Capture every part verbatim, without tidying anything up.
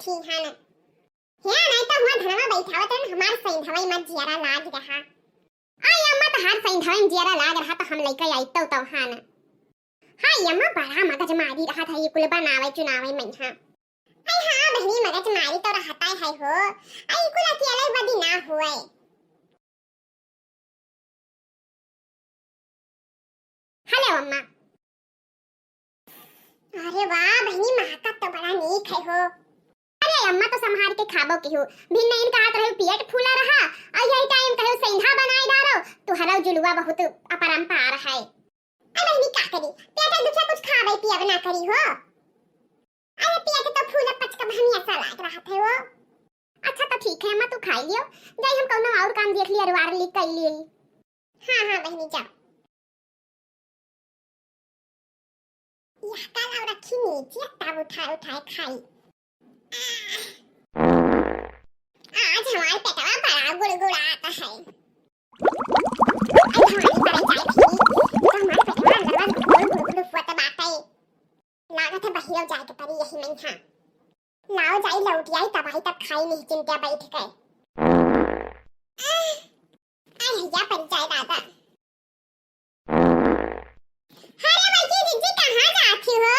हाँ ना। हे, नाहीं त हुआँ धनवा बैठावत रहन, हमार सैंधवई मा जियरा लाग रहा। आई अम्मा, तहार सैंधवई मा जियरा लाग रहा त हम लइका आइतौ तौ, हाँ ना। हाँ, ई अम्मा बड़ा मगज मारी रहत है, ई कुल बनावे चुनावे मा, हाँ। आई हाँ बहिनी, मगज मारी तो रहत है हो। आई कुल अकेले बदी ना हुए। हेलो अम्मा। अरे वाह बहिनी, महकत तो बड़ा नीक है हो। अरे अम्मा, तो संभार के खाबो केहू। भिन्नइन कहत रहे पेट फूला रहा, और यही टाइम कहे सैंधा बनाए डारो, तुहरा जुलवा बहुत अपरंपार है। अरे बहिनी का करी, पेट दुखे कुछ खाबे पियब ना करी हो। अरे पेट तो फूला पचका बहनी ऐसा लाग रहत है वो। अच्छा तो ठीक है अम्मा, तू खाई लियो, जाई हम कौनो और काम देख ली, अरवार ली, कई ली। हाँ हाँ बहिनी जा। यह काला रखी नीचे तब उठाए उठाए खाई। आज हमार पेटवा बड़ा गुड़गुड़ात है। आज हमारी तरह जाए थी, तो हमार पेटवा अंदरवा गुड़ गुड़ गुड़ हुआ बाटे। लागत है बहिरव जाए के परी यही महीना। लाओ जाई लौट आई तब आई तब खाई नहीं चिंता बैठ के। अरे या परी जाए दादा। अरे बड़की जिज्जी, कहाँ जाती हो?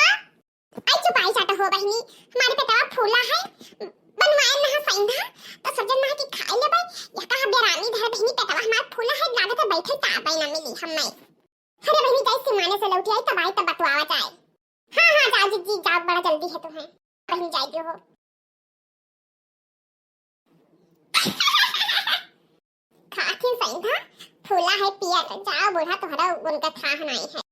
आई चुपाई चाटा हो बहिनी, हमारे पेटवा फूला है, बनवाए नहा सैंधा, तो सब जन नहा के खाए लेबे। या कहा बेरामी धर बहिनी, पेटवा हमार फूला है, लागत है बैठे ताबे ना मिली हमें। अरे बहिनी, जैसे माने से लौटी आई तब आई तब बतवावा जाए। हाँ हाँ, जाओ जिज्जी, जाओ, बड़ा जल्दी है तुम्हें। बहिनी जाए दियो हो। खाथिन सैंधा, फूला है पियर, जाओ बूढ़ा, तोहरा उनका थाह नाई है।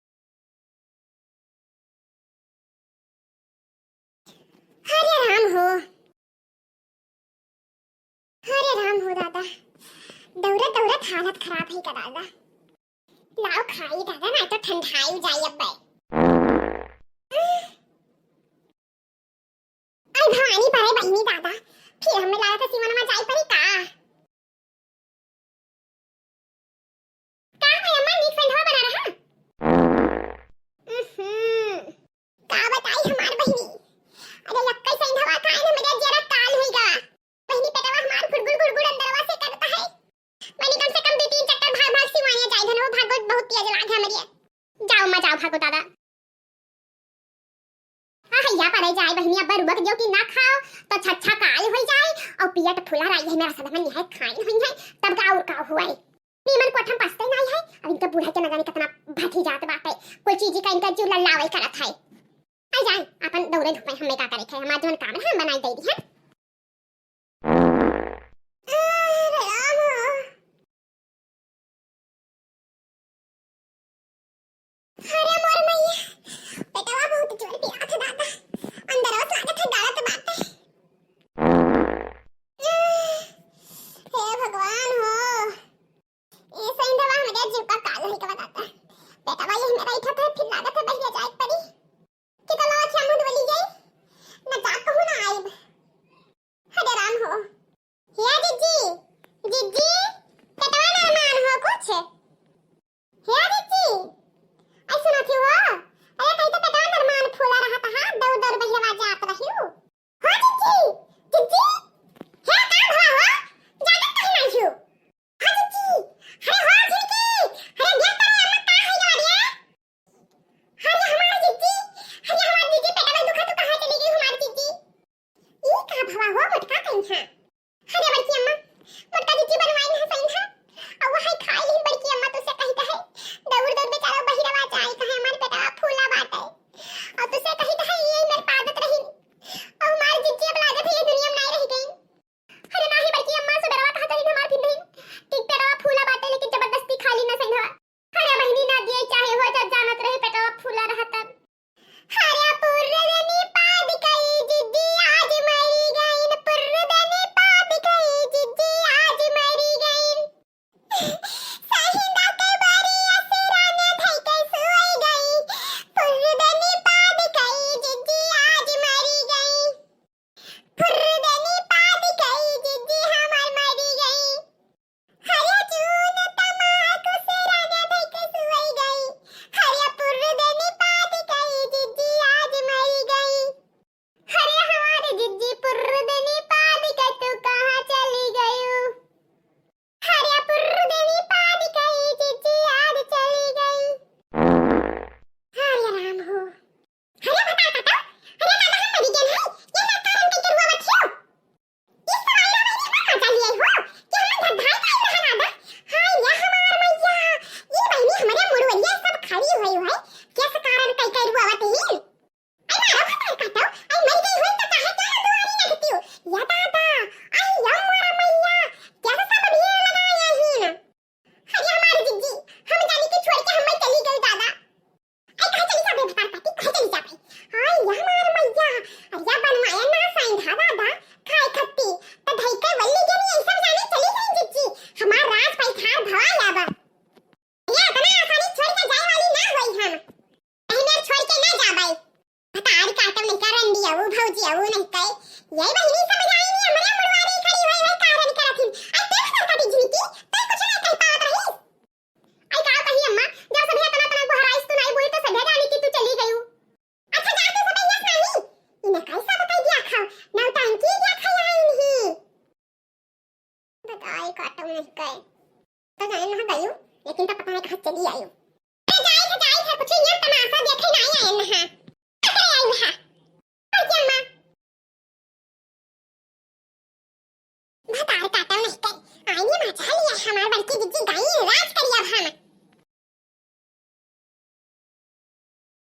हरे राम हो, हरे राम हो दादा, दौड़त दौड़त हालत खराब है का दादा। लाओ खाई दादा, ना तो ठंडाई जाई अब्बे। आई भवानी परे बहिनी दादा, फिर हमें लागत है सिमनमा जाई परी का? का है अम्मा, नीक सैंधवा बना रहा? उहुं, का बताई हमार बहिनी, अरे लक्कई सैंधवा खाए ना मेरा जरा काल होई गा। बहिनी पेटवा हमार गुड़गुड़ गुड़गुड़ अंदरवा से करता है। बहिनी कम से कम दो तीन चक्कर भाग भाग सिवानिया जाए धनो, भागो बहुत तेज लाग है मेरी। जाओ अम्मा, जाओ, भागो दादा। आ हैया परे जाए बहिनी, अब रुक जो कि ना खाओ तो छच्छा काल होई जाए और पियट फुला रही है मेरा सदमन यह खाइन हुई है, तब का और का हुआ है। नीमन कोठम पसते नहीं है, अब इनका बूढ़ा के न जाने कितना भठी जात बाटे, कोई चीज का इनका जीव लल्लावे करत है। आ जाए अपन दौड़े धूपे, हमें का करे थे, हमार जौन काम है हम बनाई दे दी है। अरे मोर मैया, पेटवा बहुत जोर पिरात है दादा, अंदरवा से लागत है गलत बात है। हे भगवान हो, ए सैंधवा मेरे जीव का काल है का बताता। पेटवा यही मेरा इठा था, फिर लागत है बहिया जाए परी। कि तलावा छे मुंह धोली जाई, न जा कहूँ ना आइब। हरे राम हो। हे जिज्जी, जिज्जी, पेटवा नरमान हो कुछ। हे जिज्जी, ऐ सुनत ही हो? अरे कहीं तो पेटवा नरमान फूला रहा था, दौड़ दौड़ बहिरवा जात रही हूँ। हो जिज्जी, जिज्जी, हे का भवा हो? जागत कहीं नहीं हूँ। हो जिज्जी, अरे हो झिनकी, अरे देख तो रे अम्मा का है यो रे? अरे हमार जिज्जी, अरे हमार जिज्जी, पेटवा दुखा तो कहाँ चली गई हमार जिज्जी? ई का भवा हो मोटका कहीं है? अरे बड़की अम्मा, मोटका जिज्जी बनवाई ना सही था। अब वही खाई ली बड़की अम्मा तो से कही कहे। दौड़ दौड़ बेचारा बहिरवा जाए कहे हमार पेटवा फूला बाटे। और तो से कही कहे ये मेरे पादत रही। और हमार जिज्जी अब लागत है ये दुनिया में नहीं रह गई। अरे नाही बड़की अम्मा, सुबेरवा कहत रही हमार फिर नहीं कि पेटवा फूला बाटे, लेकिन जबरदस्ती खा ली ना सैंधवा। अरे बहिनी ना दिए चाहे हो, जब जानत रहे पेटवा फूला रहा तब। अरे पुर्रदनी पाद कई जिज्जी आज मरी गईन, पुर्रदनी पाद कई जिज्जी आज मरी गईन। सहिंदा के बारी असेरा ने धई के सोई कहे, "यही बहिनी समझ आई नहीं, हमरे मुड़वारी खड़ी हुई है, कारण करत हिन। आई तेरे साथ काटी जिनकी, तै कुछ नहीं कह पावत रही।" आई का कही अम्मा, जब सभी इतना तना गुहराइस तू नहीं बोली तो सभी जानी कि तू चली गई। अच्छा जाते सभी यस नानी, इन्हें कैसा बताई दिया खाओ, नौटंकी दिया खाया है इन्हीं। बताई काटो नहीं कहे। तो जाने ना गई, लेकिन तो पता नहीं कहाँ चली आई। अरे जाई थे, जाई थे, कुछ ये तमाशा देखे नहीं आए ना। अरे आई ना। और क्या माँ? भतार काटा नहीं कर। आइए मजा लिया हमार बड़की जिज्जी गाई राज करिया भामा।